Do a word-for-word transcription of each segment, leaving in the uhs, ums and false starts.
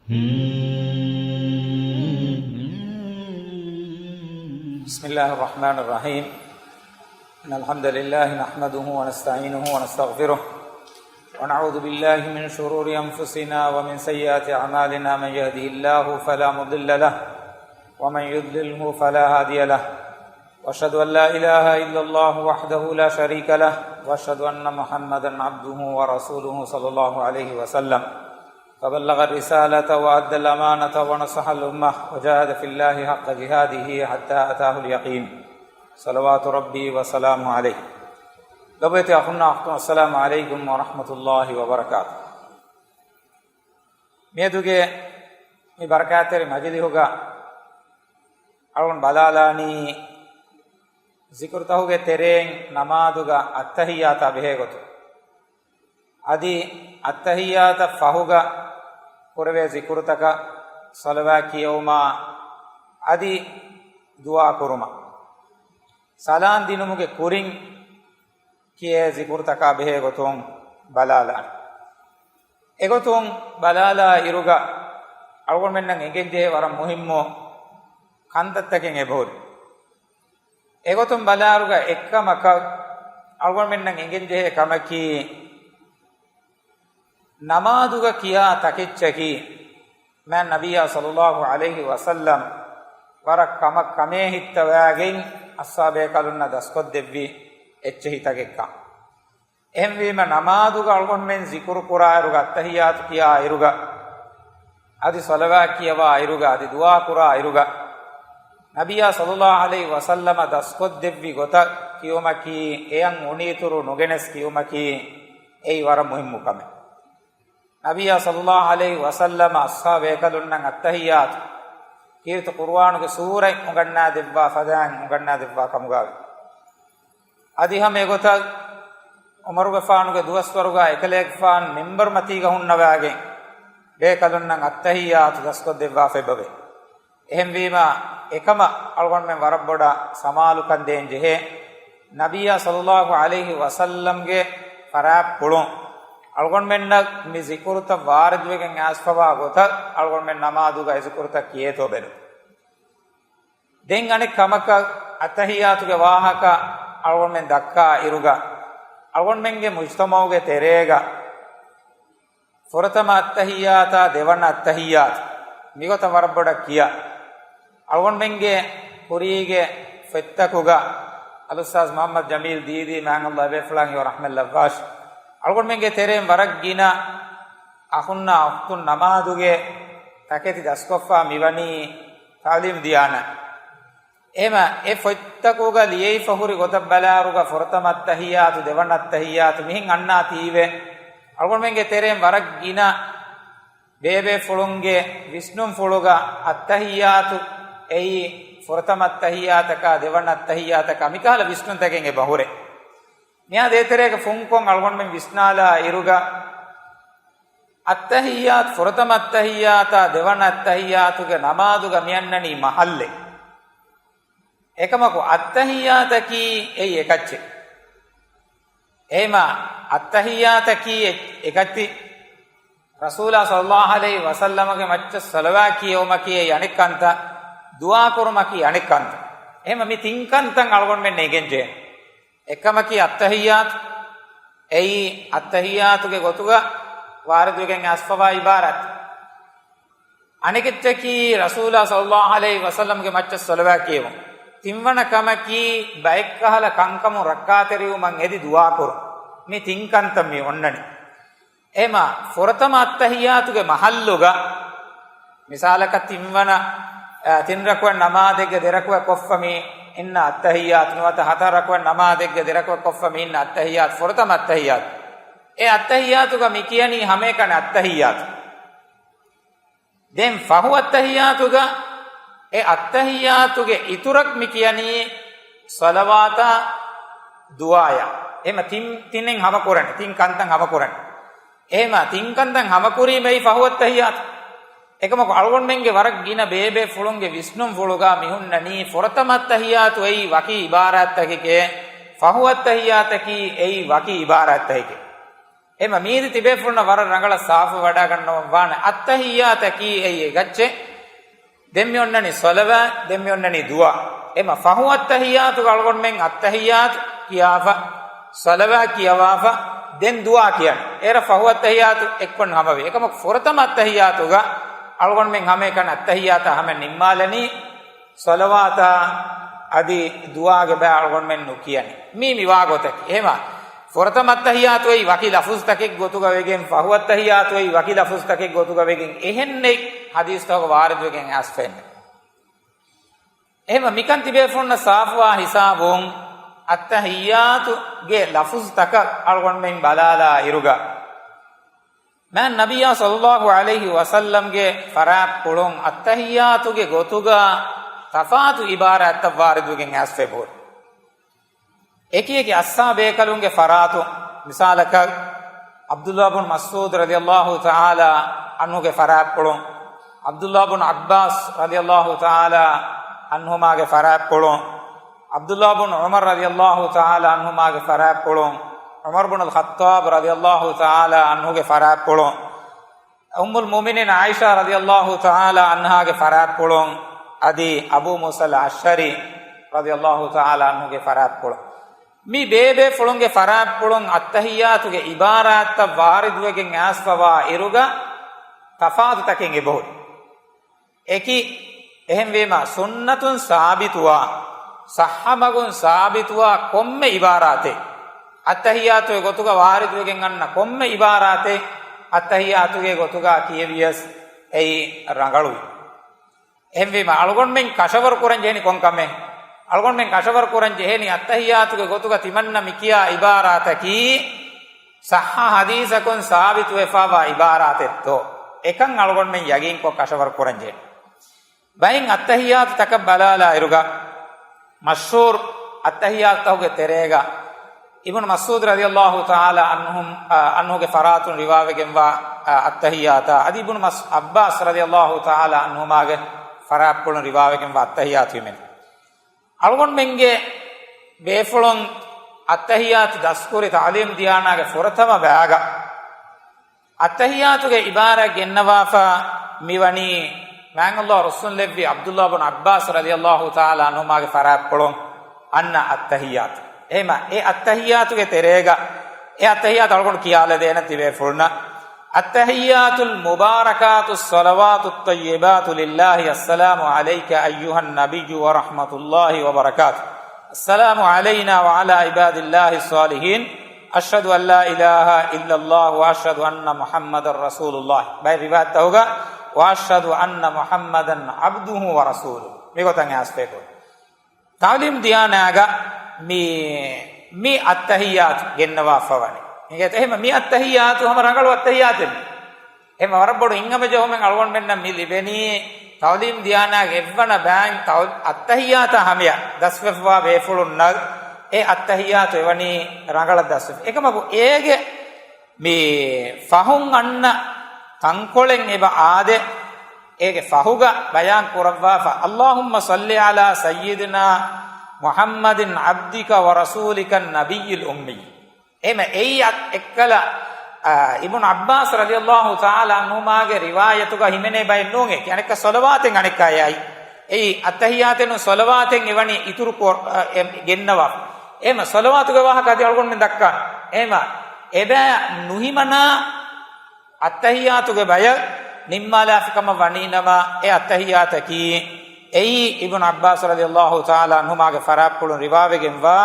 بسم الله الرحمن الرحيم. إن الحمد لله نحمده ونستعينه ونستغفره، ونعوذ بالله من شرور أنفسنا ومن سيئات أعمالنا. من يهده الله فلا مضل له، ومن يضلله فلا هادي له. وأشهد أن لا إله إلا الله وحده لا شريك له، وأشهد أن محمدا عبده ورسوله صلى الله عليه وسلم، فبلغ الرسالة وأدى الأمانة ونصح الأمة وجاهد في الله حق جهاده حتى أتاه اليقين. صلوات ربي وسلامه عليه. ލޮބުވެތި އަޚުންނާ އުޚްތުން، السلام عليكم ورحمة الله وبركاته. މިއަދުގެ މި ބަރަކާތްތެރި މަޖިލިހުގަ އަޅުގަނޑު ބަލާލާނީ، ޒިކުރުތަކުގެ ތެރެއިން ނަމާދުގަ އައްތަހިއްޔާތާ ބެހޭ ގޮތުން. އަދި އައްތަހިއްޔާތަށް ފަހުގަ ކުރެވޭ ޒިކުރުތަކަށް، ޞަލަވާތް ކިޔެވުމާ އަދި ދުޢާ ކުރުމަށް، ސަލާން ދިނުމުގެ ކުރިން ކިޔޭ ޒިކުރުތަކާ ބެހޭ ގޮތުން ބަލާލާނެ. އެގޮތުން ބަލާލާ އިރުގަ އަޅުގަނޑުމެންނަށް އެނގެންޖެހޭ ވަރަށް މުހިއްމު ކަންތައްތަކެއް އެބަހުރި. އެގޮތުން ބަލާއިރުގަ އެއްކަމަކަށް އަޅުގަނޑުމެންނަށް އެނގެންޖެހޭ ކަމަކީ، ނަމާދުގަ ކިޔާ ތަކެއްޗަކީ، މާތް ނަބިއްޔާ ޞައްލައްލާހު ޢަލައިހި ވަސައްލަމް ވަރަށް ކަމަށް ކަމޭ ހިއްތަވައިގެން އަޞްޙާބޭކަލުންނަށް ދަސްކޮށްދެއްވި އެއްޗެހިތަކެއްކަން. އެހެންވީމަ، ނަމާދުގަ އަޅުގަނޑުމެން ޒިކުރު ކުރާއިރުގަ، އައްތަހިއްޔާތު ކިޔާ އިރުގަ، އަދި ޞަލަވާތް ކިޔަވާ އިރުގަ، އަދި ދުޢާ ކުރާ އިރުގަ، ނަބިއްޔާ ޞައްލައްލާހު ޢަލައިހި ވަސައްލަމަށް ދަސްކޮށްދެއްވި ގޮތަށް ކިޔުމަކީ، އެޔަށް އުނިއިތުރު ނުގެނެސް ކިޔުމަކީ، އެއީ ވަރަށް މުހިއްމު ކަމެއް. ނަބިއްޔާ ޞައްލައްލާހު ޢަލައިހި ވަސައްލަމަށް އަޞްޙާބޭކަލުންނަށް އައްތަހިއްޔާތު ކީރިތި ޤުރުއާނުގެ ސޫރަތް އުނގަންނާދެއްވާ ފަދައިން އުނގަންނާދެއްވާ ކަމުގައި. އަދި ހަމަ އެގޮތަށް ޢުމަރުގެފާނުގެ ދުވަސްވަރުގަ އެކަލޭގެފާނު މިންބަރު މަތީގަ ހުންނަވައިގެން ބޭކަލުންނަށް އައްތަހިއްޔާތު ދަސްކޮށްދެއްވާފަ އެބަވޭ. އެހެންވީމަ، އެކަމަށް އަޅުގަނޑުމެން ވަރަށް ބޮޑަށް ސަމާލުކަން ދޭން ޖެހޭ. ނަބިއްޔާ ޞައްލައްލާހު ޢަލައިހި ވަސައްލަމްގެ ފަރާތްޕުޅުން އަޅުގަނޑުމެންނަށް މި ޒިކުރުތައް ވާރިދުވެގެން އައިސްފަވާ ގޮތަށް އަޅުގަނޑުމެން ނަމާދުގަ އެ ޒިކުރުތައް ކިޔޭތޯ ބެލުން. ދެން އަނެއް ކަމަކަށް، އައްތަހިއްޔާތުގެ ވާހަކަ އަޅުގަނޑުމެން ދައްކާ އިރުގަ، އަޅުގަނޑުމެންގެ މުޖްތަމަޢުގެ ތެރޭގަ ފުރަތަމަ އައްތަހިއްޔާތާ ދެވަނަ އައްތަހިއްޔާތު، މިގޮތަށް ވަރަށް ބޮޑަށް ކިޔާ. އަޅުގަނޑުމެންގެ ކުރީގެ ފޮތްތަކުގަ އަލްއުސްތާޛް މުޙައްމަދު ޖަމީލް ދީދީ، މާތް ﷲ އެބޭފުޅާން ހެޔޮ ރަޙްމަތް ލައްވާށި، އަޅުގަނޑުމެންގެ ތެރެއިން ވަރަށް ގިނަ އަޚުންނާ އުޚްތުން ނަމާދުގެ ތަކެތި ދަސްކޮށްފަ މިވަނީ ތަޢުލީމް ދިޔާނަ. އެހެމަ އެ ފޮތްތަކުގަ ލިޔެވިފަ ހުރި ގޮތަށް ބަލާއިރުގަ ފުރަތަމަ އައްތަހިއްޔާތު، ދެވަނަ އައްތަހިއްޔާތު މިހެން އަންނާތީވެ، އަޅުގަނޑުމެންގެ ތެރެއިން ވަރަށް ގިނަ ބޭބޭފުޅުންގެ ވިސްނުންފުޅުގަ އައްތަހިއްޔާތު އެއީ ފުރަތަމަ އައްތަހިއްޔާތަކާ ދެވަނަ އައްތަހިއްޔާތަކާ މިކަހަލަ ވިސްނުންތަކެއް އެބަ ހުރޭ. މިއާ ދޭތެރޭގަ ފުންކޮށް އަޅުގަނޑުމެން ވިސްނާލާ އިރުގަ، އައްތަހިއްޔާތު، ފުރަތަމަ އައްތަހިއްޔާތާ ދެވަނަ އައްތަހިއްޔާތުގެ ނަމާދުގަ މިއަންނަނީ މަޙައްލެއް. އެކަމަކު، އައްތަހިއްޔާތަކީ އެއީ އެކައްޗެއް. އެހެމަ، އައްތަހިއްޔާތަކީ އެ-، އެކައްޗެއް. ރަސޫލާ ޞައްލައްލާހު ޢަލައިހި ވަސައްލަމަގެ މައްޗަށް ޞަލަވާތް ކިޔެވުމަކީ އެއީ އަނެއް ކަންތައް، ދުޢާ ކުރުމަކީ އަނެއް ކަންތައް. އެހެމަ މި ތިން ކަންތައް އަޅުގަނޑުމެން އެނގެންޖެހޭ. އެއްކަމަކީ އައްތަހިއްޔާތު. އެއީ އައްތަހިއްޔާތުގެ ގޮތުގަ ވާރިދުވެގެން އައިސްފަވާ ޢިބާރާތް. އަނެކެއްޗަކީ ރަސޫލާ ޞައްލައްލާހު ޢަލައިހި ވަސައްލަމްގެ މައްޗަށް ޞަލަވާތް ކިޔެވުން. ތިންވަނަ ކަމަކީ ބައެއްކަހަލަ ކަންކަމުން ރައްކާތެރިވުމަށް އެދި ދުޢާކުރުން. މި ތިން ކަންތައް މި އޮންނަނީ. އެހެމަ ފުރަތަމަ އައްތަހިއްޔާތުގެ މަޙައްލުގަ، މިސާލަކަށް ތިންވަނަ، އަ، ތިން ރަކުޢަތް ނަމާދެއްގެ ދެ ރަކުޢަތް ކޮށްފަ މި އިންނަ އައްތަހިއްޔާތު، ނުވަތަ ހަތަރު ރަކުޢަތް ނަމާދެއްގެ ދެ ރަކުޢަތް ކޮށްފަ މި އިންނަ އައްތަހިއްޔާތު، ފުރަތަމަ އައްތަހިއްޔާތު. އެ އައްތަހިއްޔާތުގަ މި ކިޔަނީ ހަމައެކަނި އައްތަހިއްޔާތު. ދެން ފަހު އައްތަހިއްޔާތުގަ، އެ އައްތަހިއްޔާތުގެ އިތުރަށް މި ކިޔަނީ ޞަލަވާތާ ދުޢާޔާ. އެހެމަ ތިން، ތިނެއް ހަމަކުރަނީ، ތިން ކަންތައް ހަމަކުރަނީ. އެހެމަ ތިން ކަންތައް ހަމަކުރީމައި ފަހު އައްތަހިއްޔާތު. އެކަމަކު އަޅުގަނޑުމެންގެ ވަރަށް ގިނަ ބޭބޭފުޅުންގެ ވިސްނުންފުޅުގަ މިހުންނަނީ ފުރަތަމަ އައްތަހިއްޔާތު އެއީ ވަކި ޢިބާރާތްތަކެކޭ، ފަހު އައްތަހިއްޔާތަކީ އެއީ ވަކި ޢިބާރާތްތަކެކޭ. އެމަ މީދި ތިބޭފުޅުންނަށް ވަރަށް ރަނގަޅަށް ސާފު ވަޑައިގަންނަވަން ވާނެ. އައްތަހިއްޔާތަކީ އެއީ އެއްގައްޗެއް. ދެން މި އޮންނަނީ ޞަލަވާތް، ދެން މި އޮންނަނީ ދުޢާ. އެމަ ފަހު އައްތަހިއްޔާތުގަ އަޅުގަނޑުމެން އައްތަހިއްޔާތު ކިޔާފަ، ޞަލަވާތް ކިޔަވާފަ، ދެން ދުޢާ ކިޔަނީ. އޭރަށް ފަހު އައްތަހިއްޔާތު އެއްކޮށް ހަމަވޭ. އެކަމަކު ފުރަތަމަ އައްތަހިއްޔާތުގަ އަޅުގަނޑުމެން ހަމައެކަނި އައްތަހިއްޔާތާ ހަމަ ނިންމާލަނީ ޞަލަވާތާ އަދި ދުޢާގެ ބައި އަޅުގަނޑުމެން ނުކިޔަނީ. މީ މި ވާގޮތަކީ. އެހެމަ ފުރަތަމަ އައްތަހިއްޔާތު އެއީ ވަކި ލަފުޒުތަކެއް ގޮތުގަ ވެގެން، ފަހު އައްތަހިއްޔާތު އެއީ ވަކި ލަފުޒުތަކެއް ގޮތުގަ ވެގެން އެހެންނެއް ޙަދީޘްތަކުގަ ވާރިދުވެގެން އައިސްފައެއްނެއް. އެހެމަ މިކަން ތިބޭފުޅުންނަށް ސާފުވާ ހިސާބުން އައްތަހިއްޔާތުގެ ލަފުޒުތަކަށް އަޅުގަނޑުމެން ބަލާލާ އިރުގަ، މާތް ނަބިއްޔާ ޞައްލައްލާހު ޢަލައިހި ވަސައްލަމްގެ ފަރާތްޕުޅުން އައްތަހިއްޔާތުގެ ގޮތުގަ ތަފާތު ޢިބާރާތްތައް ވާރިދުވެގެން އައިސްފައިބޯ. އެކި އެކި އައްސާބޭކަލުންގެ ފަރާތުން، މިސާލަކަށް، ޢަބްދުﷲ ބުން މަސްޢޫދު ރަޟިޔަﷲ ތަޢާލާ ޢަންހުގެ ފަރާތްޕުޅުން، ޢަބްދުﷲ ބުން ޢައްބާސް ރަޟިޔަﷲ ތަޢާލާ ޢަންހުމާގެ ފަރާތްޕުޅުން، ޢަބްދުﷲ ބުން ޢުމަރު ރަޟިޔަﷲ ތަޢާލާ ޢަންހުމާގެ ފަރާތްޕުޅުން، ޢުމަރު ބުނުލް ޚައްޠާބު ރަޟިޔަﷲ ތަޢާލާ ޢަންހުގެ ފަރާތްޕުޅުން، އުއްމުލް މުއުމިނީން ޢާއިޝާ ރަޟިޔަﷲ ތަޢާލާ ޢަންހާގެ ފަރާތްޕުޅުން، އަދި އަބޫ މޫސަލް އަޝްޢަރީ ރަޟިޔަﷲ ތަޢާލާ ޢަންހުގެ ފަރާތްޕުޅުން. މި ބޭބޭފުޅުންގެ ފަރާތްޕުޅުން އައްތަހިއްޔާތުގެ ޢިބާރާތްތައް ވާރިދުވެގެން އައިސްފަވާ އިރުގަ ތަފާތުތަކެއް އެބަހުރި. އެކި، އެހެންވީމަ، ސުންނަތުން ސާބިތުވާ، ޞައްޙަ މަގުން ސާބިތުވާ ކޮންމެ ޢިބާރާތެއް، އައްތަހިއްޔާތުގެ ގޮތުގަ ވާރިދުވެގެން އަންނަ ކޮންމެ ޢިބާރާތެއް، އައްތަހިއްޔާތުގެ ގޮތުގަ ކިޔެވިޔަސް އެއީ ރަނގަޅުވި. އެހެންވީމަ، އަޅުގަނޑުމެން ކަށަވަރު ކުރަން ޖެހެނީ ކޮން ކަމެއް؟ އަޅުގަނޑުމެން ކަށަވަރު ކުރަން ޖެހެނީ އައްތަހިއްޔާތުގެ ގޮތުގަ ތިމަންނަ މި ކިޔާ ޢިބާރާތަކީ، ޞައްޙަ ޙަދީޘަކުން ސާބިތުވެފަވާ ޢިބާރާތެއްތޯ؟ އެކަން އަޅުގަނޑުމެން ޔަގީންކޮށް ކަށަވަރު ކުރަން ޖެހޭ. ބައެއް އައްތަހިއްޔާތުތަކަށް ބަލާލާ އިރުގަ، މަޝްހޫރު އައްތަހިއްޔާތުތަކުގެ ތެރޭގަ، އިބްނު މަސްޢޫދު ރަޟިޔަﷲ ތަޢާލާ ޢަންހު، އަ، ޢަންހުގެ ފަރާތުން ރިވާވެގެންވާ، އަ، އައްތަހިއްޔާތާ، އަދި އިބްނު މަސް، ޢައްބާސް ރަޟިޔަﷲ ތަޢާލާ ޢަންހުމާގެ ފަރާތްޕުޅުން ރިވާވެގެންވާ އައްތަހިއްޔާތު ހިމެނޭ. އަޅުގަނޑުމެންގެ ބޭފުޅުން އައްތަހިއްޔާތު ދަސްކުރި ތަޢުލީމް ދިޔާނާގެ ފުރަތަމަ ބަޔާގަ އައްތަހިއްޔާތުގެ ޢިބާރާތް ގެންނަވާފަ މިވަނީ މާތް ﷲ ރުއްސުންލެއްވި ޢަބްދުﷲ ބުން ޢައްބާސް ރަޟިޔަﷲ ތަޢާލާ ޢަންހުމާގެ ފަރާތްޕުޅުން އަންނަ އައްތަހިއްޔާތު. އެހެމަ އެ އައްތަހިއްޔާތުގެ ތެރޭގަ އެ އައްތަހިއްޔާތު އަޅުގަނޑު ކިޔާލަދޭނަން ތިބޭފުޅުންނަށް. التحيات المباركات الصلوات الطيبات لله، السلام عليك أيها النبي ورحمة الله وبركاته، السلام علينا وعلى عباد الله الصالحين، أشهد أن لا إله إلا الله وأشهد أن محمدا رسول الله. ބައެއް ރިވާޔަތްތަކުގަ، وأشهد أن محمدا عبده ورسوله. މިގޮތަށް އައިސްފައިބޯ. ތަޢުލީމް ދިޔާނާގަ މި، މި އައްތަހިއްޔާތު ގެންނަވާފަވަނީ. އިނގޭތަ؟ އެހެމަ މި އައްތަހިއްޔާތު ހަމަ ރަނގަޅު އައްތަހިއްޔާތެއް. އެހެމަ ވަރަށް ބޮޑު ހިތްހަމަޖެހުމެއް އަޅުގަނޑުމެންނަށް މި ލިބެނީ، ތަޢުލީމް ދިޔާނާގެ އެއްވަނަ ބައިން ތަޢު، އައްތަހިއްޔާތާ ހަމަޔަށް ދަސްވެފަވާ ބޭފުޅުންނަށް އެ އައްތަހިއްޔާތު އެވަނީ ރަނގަޅަށް ދަސްވެފަ. އެކަމަކު އޭގެ މި ފަހުން އަންނަ ތަންކޮޅެއް އެބަ އާދެ، އޭގެ ފަހުގަ ބަޔާން ކުރައްވާފަ، اللهم صل على سيدنا محمد عبدك ورسولك النبي الأمي. އެހެމަ އެއީ އަ، އެއްކަލަ، އާ، އިބްނު ޢައްބާސް ރަޟިޔަﷲ ތަޢާލާ ޢަންހުމާގެ ރިވާޔަތުގަ ހިމެނޭ ބައެއް ނޫން. އެކި އަނެއްކާ ޞަލަވާތެއް އަނެއްކާ އެއާއި. އެއީ އައްތަހިއްޔާތެއް ނޫން، ޞަލަވާތެއް އެވަނީ އިތުރު ކޮ، އަ، އެ، ގެންނަވާ. އެހެމަ ޞަލަވާތުގެ ވާހަކަ އަދި އަޅުގަނޑުމެން ދައްކާނެ. އެހެމަ އެބަ ނުހިމަނާ އައްތަހިއްޔާތުގެ ބަޔަށް ނިންމާލާފިކަމަށް ވަނީނަމަ، އެ އައްތަހިއްޔާތަކީ އެއީ އިބްނު ޢައްބާސް ރަޟިޔަﷲ ތަޢާލާ ޢަންހުމާގެ ފަރާތްޕުޅުން ރިވާވެގެންވާ،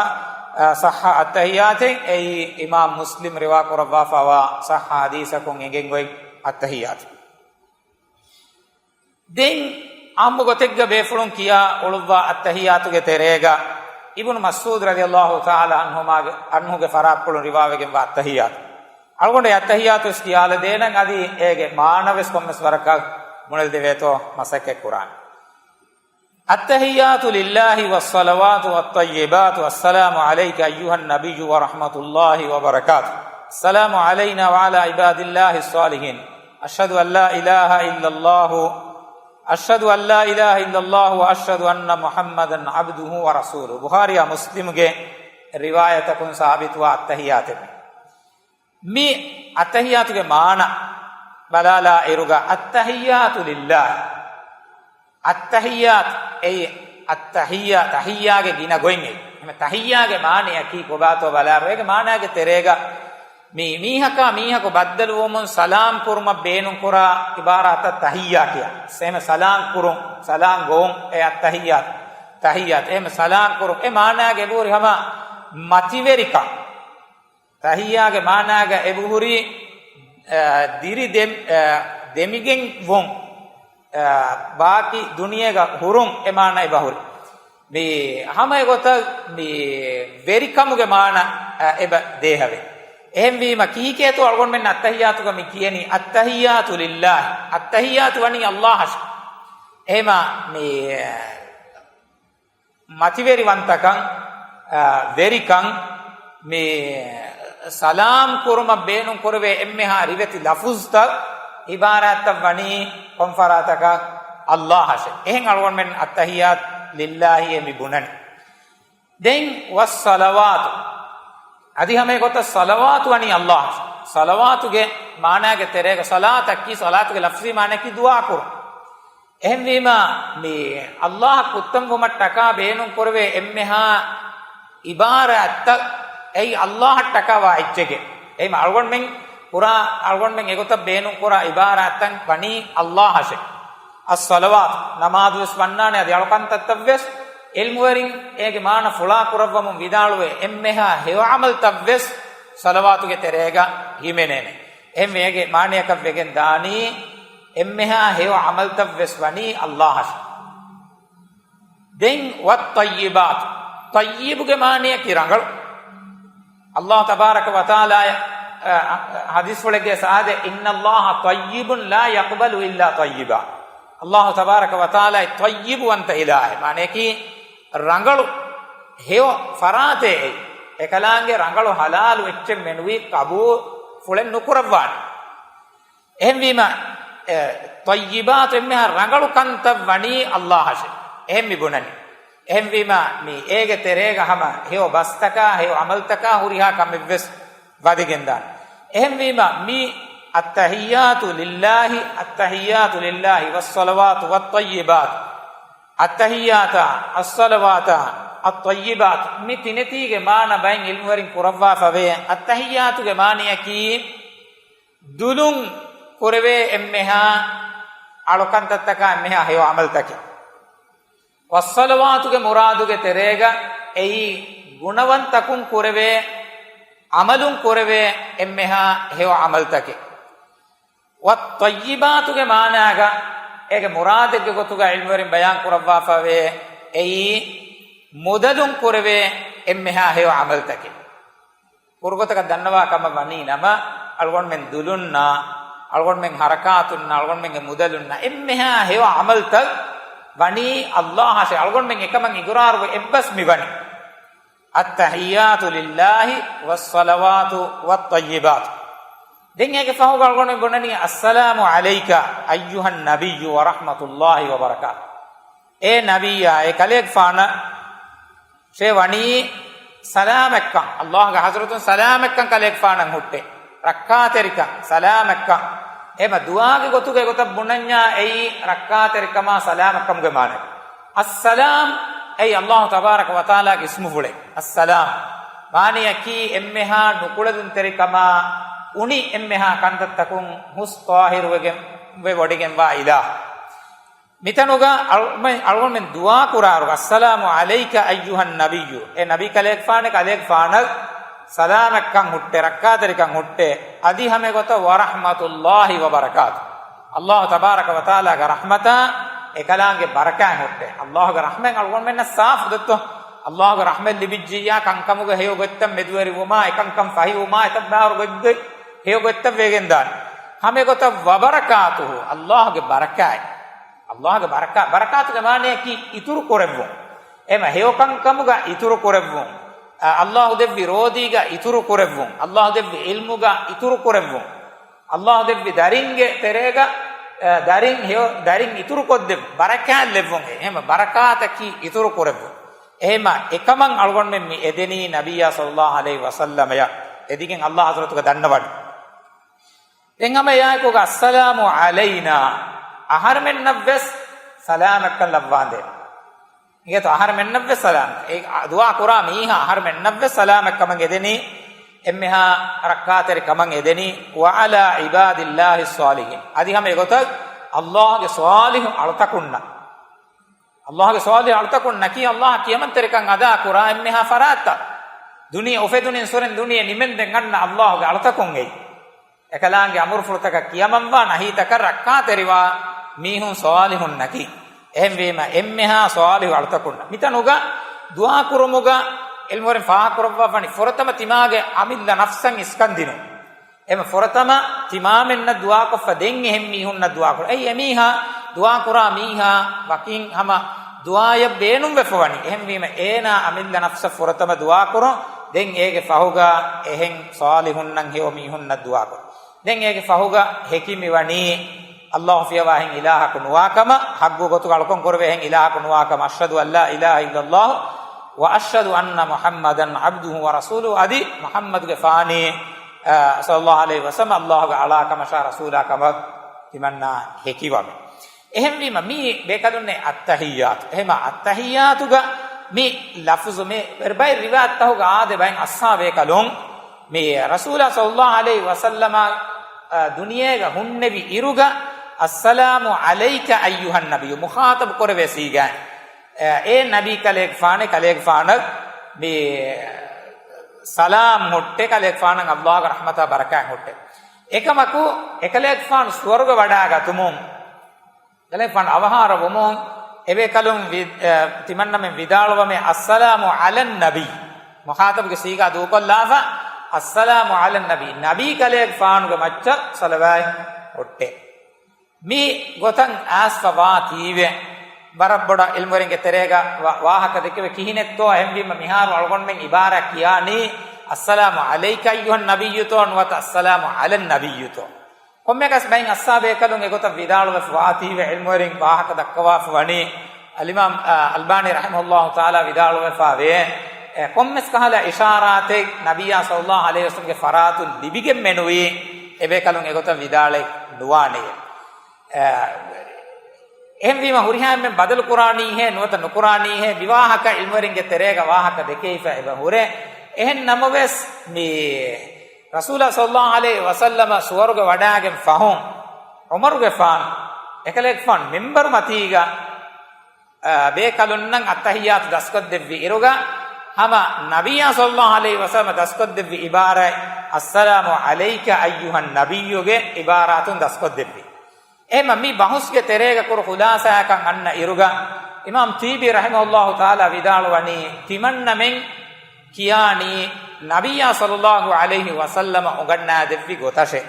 އަ، ޞައްޙަ އައްތަހިއްޔާތެއް. އެއީ އިމާމް މުސްލިމް ރިވާ ކުރައްވާފަވާ ޞައްޙަ ޙަދީޘަކުން އެނގެން އޮތް އައްތަހިއްޔާތެއް. ދެން އާއްމު ގޮތެއްގަ ބޭފުޅުން ކިޔާ އުޅުއްވާ އައްތަހިއްޔާތުގެ ތެރޭގަ އިބްނު މަސްޢޫދު ރަޟިޔަﷲ ތަޢާލާ ޢަންހުމާގެ، ޢަންހުގެ ފަރާތްޕުޅުން ރިވާވެގެންވާ އައްތަހިއްޔާތު. އަޅުގަނޑު އެ އައްތަހިއްޔާތު ވެސް ކިޔާލަދޭނަން، އަދި އޭގެ މާނަ ވެސް ކޮންމެސް ވަރަކަށް ބުނެލަދެވޭތޯ މަސައްކަތް ކުރާނެ. التحيات لله والصلوات الطيبات، السلام عليك أيها النبي ورحمة الله وبركاته، السلام علينا وعلى عباد الله الصالحين، أشهد أن لا إله إلا الله، أشهد أن لا إله إلا الله وأشهد أن محمدا عبده ورسوله. ބުޚާރީއާ މުސްލިމްގެ ރިވާޔަތަކުން ސާބިތުވާ އައްތަހިއްޔާތެއް. މި އައްތަހިއްޔާތުގެ މާނަ ބަލާލާ އިރުގަ، އައްތަހިއްޔާތު ލިއްލާހި. އައްތަހިއްޔާތު، އެއީ އައްތަހިއްޔާ، ތަހިއްޔާގެ ގިނަ ގޮތް އެއީ. އެހެން ތަހިއްޔާގެ މާނަޔަކީ ކޮބާތޯ ބަލާއިރު، އޭގެ މާނައިގެ ތެރޭގަ މި މީހަކާ މީހަކު ބައްދަލުވުމުން ސަލާމް ކުރުމަށް ބޭނުންކުރާ އިބާރާތަށް ތަހިއްޔާ ކިޔާ. އެހެން ސަލާމް ކުރުން، ސަލާމް ގޮވުން، އެ އައްތަހިއްޔާތު، ތަހިއްޔާތު. އެހެން ސަލާމް ކުރުން، އެ މާނައިގަ އެބަހުރި ހަމަ މަތިވެރިކަން. ތަހިއްޔާގެ މާނައިގަ އެބަހުރި، އަ، ދިރި ދެ-، އަ، ދެމިގެން ވުން، އަ، ބާކީ ދުނިޔޭގަ ހުރުން އެ މާނަ އެބަހުރި. މި ހަމަ އެގޮތަށް މި ވެރިކަމުގެ މާނަ، އަ، އެބަ ދޭހަވޭ. އެހެންވީމަ ކީކޭތޯ އަޅުގަނޑުމެން އައްތަހިއްޔާތުގަ މި ކިޔަނީ؟ އައްތަހިއްޔާތު ލިއްލާހި. އައްތަހިއްޔާތު ވަނީ އައްލާހަށެ. އެހެމަ މި މަތިވެރިވަންތަކަން، އަ، ވެރިކަން، މި ސަލާމް ކުރުމަށް ބޭނުން ކުރެވޭ އެންމެހާ ރިވެތި ލަފުޒްތައް، އިބާރާތްތައް ވަނީ ކޮންފަރާތަކަށް؟ އައްލާހަށެ. އެހެން އަޅުގަނޑުމެން އައްތަހިއްޔާތު ލިއްލާހިއޭ މި ބުނަނީ. ދެން ވައްސަލަވާތު. އަދި ހަމަ އެގޮތަށް ސަލަވާތު ވަނީ އައްލާހަށެ. ސަލަވާތުގެ މާނައިގެ ތެރޭގަ ސަލާތަކީ، ސަލާތުގެ ލަފްޒީ މާނައަކީ ދުޢާކުރުން. އެހެންވީމަ، މި އައްލާހަށް ކުއްތަންވުމަށްޓަކާ ބޭނުންކުރެވޭ އެންމެހާ އިބާރާތްތައް އެއީ އައްލާހަށްޓަކާވާ އެއްޗެކޭ. އެހެން އަޅުގަނޑުމެން ކުރާ، އަޅުގަނޑުމެން އެގޮތަށް ބޭނުންކުރާ އިބާރާތްތައް ވަނީ އައްލާހަށެ. އައްސަލަވާތު، ނަމާދުވެސް ވަންނާނެ، އަދި އަޅުކަންތައްތައްވެސް. ޢިލްމުވެރިން އޭގެ މާނަ ފުޅާކުރައްވަމުން ވިދާޅުވޭ، އެންމެހާ ހެޔޮ ޢަމަލްތައްވެސް ސަލަވާތުގެ ތެރޭގަ ހިމެނޭނެ. އެހެންވެ އޭގެ މާނަޔަކަށް ވެގެން ދާނީ، އެންމެހާ ހެޔޮ ޢަމަލްތައްވެސް ވަނީ އައްލާހަށެ. ދެން ވައްޠައްޔިބާތު. ޠައްޔިބުގެ މާނަޔަކީ ރަނގަޅު. އައްލާހު ތަބާރަކަ ވަތަޢާލާ، އަ، އަ، ޙަދީޘްފުޅެއްގައި އައިސް އާދޭ، "إن الله طيب لا يقبل إلا طيبا." އައްލާހު ތަބާރަކަ ވަތަޢާލާ ޠައްޔިބުވަންތަ އިލާހެއް. މާނަޔަކީ ރަނގަޅު، ހެޔޮ ފަރާތެއް އެއީ. އެކަލާނގެ ރަނގަޅު ޙަލާލު އެއްޗެއް މެނުވީ ޤަބޫލު ފުޅެއް ނުކުރައްވާނެ. އެހެންވީމަ، އެ، ޠައްޔިބާތު އެންމެހާ ރަނގަޅު ކަންތައް ވަނީ އައްލާހަށެ. އެހެން މި ބުނަނީ. އެހެންވީމަ، މި އޭގެ ތެރޭގަ ހަމަ ހެޔޮ ބަސްތަކާ، ހެޔޮ ޢަމަލްތަކާ ހުރިހާ ކަމެއްވެސް ވަދެގެންދާނެ. އެހެންވީމަ، މި التحيات لله، التحيات لله والصلوات والطيبات، އައްތަހިއްޔާތާ، އައްޞަލަވާތާ، އައްޠައްޔިބާތު، މި ތިނެތީގެ މާނަ ބައެއް ޢިލްމުވެރިން ކުރައްވާފަވޭ. އައްތަހިއްޔާތުގެ މާނަޔަކީ، ދުލުން ކުރެވޭ އެންމެހާ އަޅުކަންތައްތަކާ އެންމެހާ ހެޔޮ ޢަމަލްތަކެއް. ވައްޞަލަވާތުގެ މުރާދުގެ ތެރޭގަ އެއީ ގުނަވަންތަކުން ކުރެވޭ، ޢަމަލުން ކުރެވޭ އެންމެހާ ހެޔޮ ޢަމަލްތަކެއް. ވައްޠައްޔިބާތުގެ މާނާގަ އޭގެ މުރާދެއްގެ ގޮތުގަ ޢިލްމުވެރިން ބަޔާން ކުރައްވާފަވޭ، އެއީ މުދަލުން ކުރެވޭ އެންމެހާ ހެޔޮ ޢަމަލްތަކެއް. ކުރުގޮތަކަށް ދަންނަވާ ކަމަށް ވަނީ ނަމަ، އަޅުގަނޑުމެން ދުލުންނާ، އަޅުގަނޑުމެން ޙަރަކާތުންނާ، އަޅުގަނޑުމެންގެ މުދަލުންނާ އެންމެހާ ހެޔޮ ޢަމަލްތައް ވަނީ އައްލާހަށޭ. އަޅުގަނޑުމެން އެކަމަށް އިގުރާރުވެ އެއްބަސް މިވަނީ. التحيات لله والصلوات والطيبات. ދެން އޭގެ ފަހުގަ އަޅުގަނޑުމެން ބުނަނީ، السلام عليك أيها النبي ورحمة الله وبركاته. އޭ ނަބިއްޔާ، އޭ ކަލޭގެފާނަށް ޝޭ ވަނީ ސަލާމަތްކަން، އައްލާހުގެ ޙަޟްރަތުން ސަލާމަތްކަން ކަލޭގެފާނަށް ހުއްޓޭ. ރައްކާތެރިކަން، ސަލާމަތްކަން. އެމަ ދުޢާގެ ގޮތުގަ އެގޮތަށް ބުނަންޏާ އެއީ ރައްކާތެރިކަމާ ސަލާމަތްކަމުގެ މާނަ. އައްސަލާމް އެއީ އައްލާހު ތަބާރަކަ ވަތަޢާލާގެ އިސްމުފުޅެއް. އައްސަލާމް މާނަޔަކީ އެންމެހާ ނުކުޅެދުންތެރިކަމާ އުނި އެންމެހާ ކަންތައްތަކުން ހުސް ޠާހިރުވެގެން ވެ ވޮޑިގެންވާ އިލާހު. މިތަނުގަ އަޅު-، އަޅުގަނޑުމެން ދުޢާ ކުރާރު، السلام عليك أيها النبي، އޭ ނަބީ ކަލޭގެފާނޭ، ކަލޭގެފާނަށް ސަލާމަތްކަން ހުއްޓޭ، ރައްކާތެރިކަން ހުއްޓޭ، އަދި ހަމަ އެގޮތަށް ورحمة الله وبركاته، އައްލާހު ތަބާރަކަ ވަތަޢާލާގެ ރަޙްމަތާ އެކަލާނގެ ބަރަކާތް ހުއްޓޭ. އައްލާހުގެ ރަޙްމަތް އަޅުގަނޑުމެންނަށް ސާފު ދެއްތޯ؟ އައްލާހުގެ ރަޙްމަތް ލިބިއްޖިއްޔާ ކަންކަމުގެ ހެޔޮ ގޮތްތައް މެދުވެރިވުމާ، އެކަންކަން ފަހިވުމާ، އެތައް ބާރު ގޮތްގޮތް ހެޔޮ ގޮތްތައް ވެގެންދާނެ. ހަމަ އެގޮތަށް وبركاته، އައްލާހުގެ ބަރަކާތް. އައްލާހުގެ ބަރަކާ-، ބަރަކާތުގެ މާނަޔަކީ އިތުރު ކުރެއްވުން. އެމަ ހެޔޮ ކަންކަމުގަ އިތުރު ކުރެއްވުން. އަ، އައްލާހު ދެއްވި ރޯދީގަ އިތުރު ކުރެއްވުން. އައްލާހު ދެއްވި ޢިލްމުގަ އިތުރު ކުރެއްވުން. އައްލާހު ދެއްވި ދަރިންގެ ތެރޭގަ، އަ، ދަރިން ހެޔޮ، ދަރިން އިތުރު ކޮށްދެއްވުން. ބަރަކާތް ލެއްވުން. އެ، އެމަ ބަރަކާތަކީ އިތުރު ކުރެއްވުން. އެހެމަ އެކަމަށް އަޅުގަނޑުމެން މި އެދެނީ ނަބިއްޔާ ޞައްލައްލާހު ޢަލައިހި ވަސައްލަމަޔަށް. އެދިގެން އައްލާހު ޙަޟްރަތުގަ ދަންނަވަން. ދެން ހަމަ އެއާއެކުގަ އައްސަލާމު ޢަލައިނާ، އަހަރުމެންނަށްވެސް ސަލާމަތްކަން ލައްވާނދޭ. އިނގޭތޯ އަހަރުމެންނަށްވެސް ސަލާމަތް. އެ ދުޢާ ކުރާ މީހާ އަހަރުމެންނަށްވެސް ސަލާމަތްކަމަށް އެދެނީ، އެންމެހާ ރައްކާތެރިކަމަށް އެދެނީ، وعلى عباد الله الصالحين. އަދި ހަމަ އެގޮތަށް އައްލާހުގެ ޞާލިޙު އަޅުތަކުންނަށް. އައްލާހުގެ ޞާލިޙު އަޅުތަކުންނަކީ އައްލާހަށް ކިޔަމަންތެރިކަން އަދާ ކުރާ އެންމެހާ ފަރާތްތައް. ދުނިޔެ އުފެދުނިން ސުރެން ދުނިޔެ ނިމެންދެން އަންނަ އައްލާހުގެ އަޅުތަކުން އެއީ. އެކަލާނގެ އަމުރުފުޅުތަކަށް ކިޔަމަންވާ ނަހީތަކަށް ރައްކާތެރިވާ މީހުން ޞާލިޙުންނަކީ. އެހެންވީމަ އެންމެހާ ޞާލިޙު އަޅުތަކުންނަށް. މިތަނުގަ ދުޢާ ކުރުމުގަ ޢިލްމުވެރިން ފާހަގަކުރައްވާފަނި ފުރަތަމަ ތިމާގެ އަމިއްލަ ނަފްސަށް އިސްކަން ދިނުން. އެމަ ފުރަތަމަ ތިމާމެންނަށް ދުޢާކޮށްފަ ދެން އެހެން މީހުންނަށް ދުޢާކުރުން. އެއީ އެމީހާ ދުޢާކުރާ މީހާ ވަކިން ހަމަ ދުޢާއަށް ބޭނުންވެފަ ވަނީ. އެހެންވީމަ އޭނާ އަމިއްލަ ނަފްސަށް ފުރަތަމަ ދުޢާކުރުން. ދެން އޭގެ ފަހުގަ އެހެން ޞާލިޙުންނަށް ހެޔޮ މީހުންނަށް ދުޢާކުރުން. ދެން އޭގެ ފަހުގަ ހެކި މިވަނީ އައްލާހު ފިޔަވާ އެހެން އިލާހަކު ނުވާކަމަށް، ޙައްޤު ގޮތުގަ އަޅުކަން ކުރެވޭ އެހެން އިލާހަކު ނުވާކަމަށް، أشهد أن لا إله إلا الله وأشهد أن محمدا عبده ورسوله. އަދި މުޙައްމަދުގެފާނީ، އަ، صلى الله عليه وسلم، އައްލާހުގެ އަޅާ ކަމަށާ ރަސޫލާ ކަމަށް ތިމަންނާ ހެކިވަމެ. އެހެންވީމަ މީ ބޭކަލުންނޭ އައްތަޙިއްޔާތު. އެހެމަ އައްތަޙިއްޔާތުގަ މި ލަފުޒު މި ބައި ރިވާޔަތްތަހުގަ އާދެ ބައިން އައްސާ ބޭކަލުން މި ރަސޫލާ صلى الله عليه وسلم، އަ، ދުނިޔޭގަ ހުންނެވި އިރުގަ، السلام عليك أيها النبي، މުޚާޠަބު ކުރެވޭ ސީގާ، އަ، އޭ ނަބީ ކަލޭގެފާނޭ، ކަލޭގެފާނަށް މި ސަލާމް ހުއްޓޭ، ކަލޭގެފާނަށް އައްލާހުގެ ރަޙްމަތާ ބަރަކާތް ހުއްޓޭ. އެކަމަކު، އެކަލޭގެފާނު ސުވަރުގެ ވަޑާގަތުމުން، ކަލޭގެފާނު އަވަހާރަވުމުން އެބޭކަލުން ވި-، އެ، ތިމަންނަމެން ވިދާޅުވަމޭ، السلام على النبي. މުޚާޠަބުގެ ސީގާ ދޫކޮށްލާފަ، السلام على النبي. ނަބީ ކަލޭގެފާނުގެ މައްޗަށް ޞަލަވާތް ހުއްޓޭ. މި ގޮތަށް އައިސްފަ ވާތީވެ، ވަރަށް ބޮޑަށް ޢިލްމުވެރިންގެ ތެރޭގަ ވާ-، ވާހަކަ ދެކެވެ. ކިހިނެއްތޯ އެހެންވީމަ މިހާރު އަޅުގަނޑުމެން ޢިބާރާތް ކިޔާނީ، السلام عليك أيها النبي ތޯ ނުވަތަ السلام على النبي ތޯ. ކޮންމެއަކަސް ބައިން އައްސާ ބޭކަލުން އެގޮތަށް ވިދާޅުވެފަ ވާތީވެ، ޢިލްމުވެރިން ވާހަކަ ދައްކަވާފަ ވަނީ، އަލްއިމާމް، އަ، އަލްބާނީ ރަޙިމަހުﷲ ތަޢާލާ ވިދާޅުވެފަވޭ، އެ، ކޮންމެސް ކަހަލަ އިޝާރާތެއް ނަބިއްޔާ صلى الله عليه وسلم ގެ ފަރާތުން ލިބިގެން މެނުވީ، އެބޭކަލުން އެގޮތަށް ވިދާޅެއް ނުވާނެޔޭ. އެ، އެހެންވީމަ ހުރިހާ އެންމެން ބަދަލު ކުރާނީހޭ ނުވަތަ ނުކުރާނީހޭ، މިވާހަކަ ޢިލްމުވެރިންގެ ތެރޭގަ ވާހަކަ ދެކެވިފަ އެބަ ހުރޭ. އެހެން ނަމަވެސް، މި ރަސޫލާ صلى الله عليه وسلم ސުވަރުގެ ވަޑާގެން ފަހުން، ޢުމަރުގެފާނު، އެކަލޭގެފާނު މިންބަރު މަތީގަ، އަ، ބޭކަލުންނަށް އައްތަޙިއްޔާތު ދަސްކޮށްދެއްވި އިރުގަ، ހަމަ ނަބިއްޔާ صلى الله عليه وسلم ދަސްކޮށްދެއްވި ޢިބާރާތް، السلام عليك أيها النبي ގެ ޢިބާރާތުން ދަސްކޮށްދެއްވި. އެހެމަ މި ބަހުސްގެ ތެރޭގަ ކުރު ޚުލާޞާއަކަށް އަންނަ އިރުގަ، އިމާމް ޠީބީ ރަޙިމަހުﷲ ތަޢާލާ ވިދާޅުވަނީ، ތިމަންނަމެން ކިޔާނީ ނަބިއްޔާ صلى الله عليه وسلم އުނގަންނާދެއްވި ގޮތަށޭ.